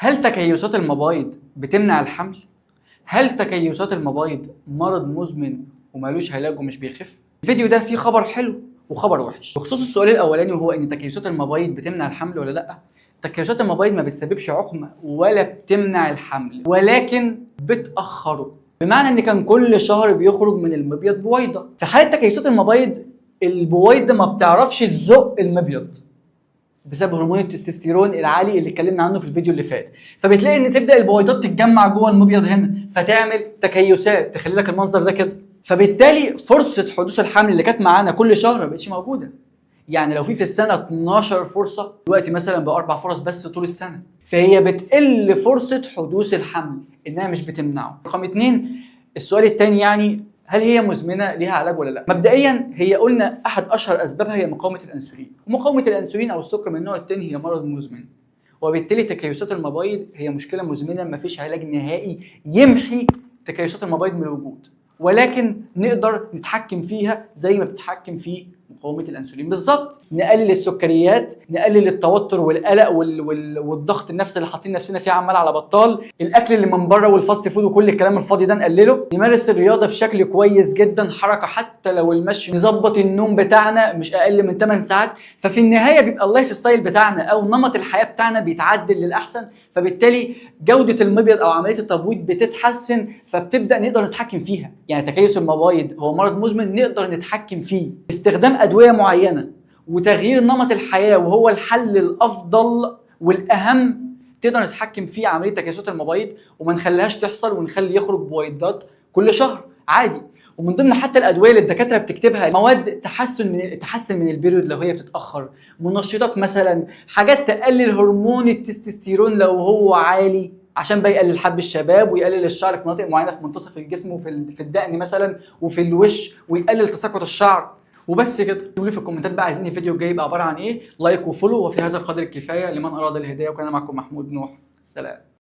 هل تكيسات المبايض بتمنع الحمل؟ هل تكيسات المبايض مرض مزمن ومالوش علاج ومش بيخف؟ الفيديو ده فيه خبر حلو وخبر وحش. بخصوص السؤال الاولاني وهو ان تكيسات المبايض بتمنع الحمل ولا لا، تكيسات المبايض ما بتسببش عقم ولا بتمنع الحمل، ولكن بتاخره. بمعنى ان كان كل شهر بيخرج من المبيض بويضة. في حاله تكيسات المبايض البويضة ما بتعرفش تزق المبيض بسبب هرمون التستوستيرون العالي اللي اتكلمنا عنه في الفيديو اللي فات، فبتلاقي ان تبدا البويضات تتجمع جوه المبيض هنا، فتعمل تكيسات تخلي لك المنظر ده كده. فبالتالي فرصة حدوث الحمل اللي كانت معانا كل شهر ما بقتش موجودة. يعني لو في السنة 12 فرصة، دلوقتي مثلا باربع فرص بس طول السنة، فهي بتقل فرصة حدوث الحمل، انها مش بتمنعه. رقم اتنين، السؤال الثاني يعني هل هي مزمنة ليها علاج ولا لا؟ مبدئيا هي قلنا احد اشهر اسبابها هي مقاومة الانسولين، ومقاومة الانسولين او السكر من النوع الثاني هي مرض مزمن، وبالتالي تكيسات المبايض هي مشكلة مزمنة ما فيش علاج نهائي يمحي تكيسات المبايض من الوجود، ولكن نقدر نتحكم فيها زي ما بتتحكم في مقاومة الانسولين بالظبط. نقلل السكريات، نقلل التوتر والقلق والضغط النفسي اللي حاطين نفسنا فيه عمال على بطال، الاكل اللي من بره وال fast food وكل الكلام الفاضي ده نقلله، نمارس الرياضة بشكل كويس جدا، حركة حتى لو المشي، نظبط النوم بتاعنا مش اقل من 8 ساعات. ففي النهاية بيبقى ال lifestyle بتاعنا او نمط الحياة بتاعنا بيتعدل للاحسن، فبالتالي جوده المبيض او عملية التبويض بتتحسن، فبتبدا نقدر نتحكم فيها. يعني تكيس المبايض هو مرض مزمن نقدر نتحكم فيه باستخدام ادوية معينة وتغيير نمط الحياه، وهو الحل الافضل والاهم. تقدر نتحكم فيه عملية تكيسات المبايض وما نخليهاش تحصل، ونخلي يخرج بويضات كل شهر عادي. ومن ضمن حتى الادوية اللي الدكاترة بتكتبها مواد تحسن من ال period لو هي بتتاخر، منشطات مثلا، حاجات تقلل هرمون التستوستيرون لو هو عالي عشان بقى يقلل حب الشباب ويقلل الشعر في مناطق معينة في منتصف الجسم وفي الدقن مثلا وفي الوش، ويقلل تساقط الشعر. وبس كده. قولوا لي في الكومنتات بقى عايزين الفيديو الجاي يبقى عبارة عن ايه. like و follow، وفي هذا القدر الكفاية لمن اراد الهداية. وكان معكم محمود نوح، سلام.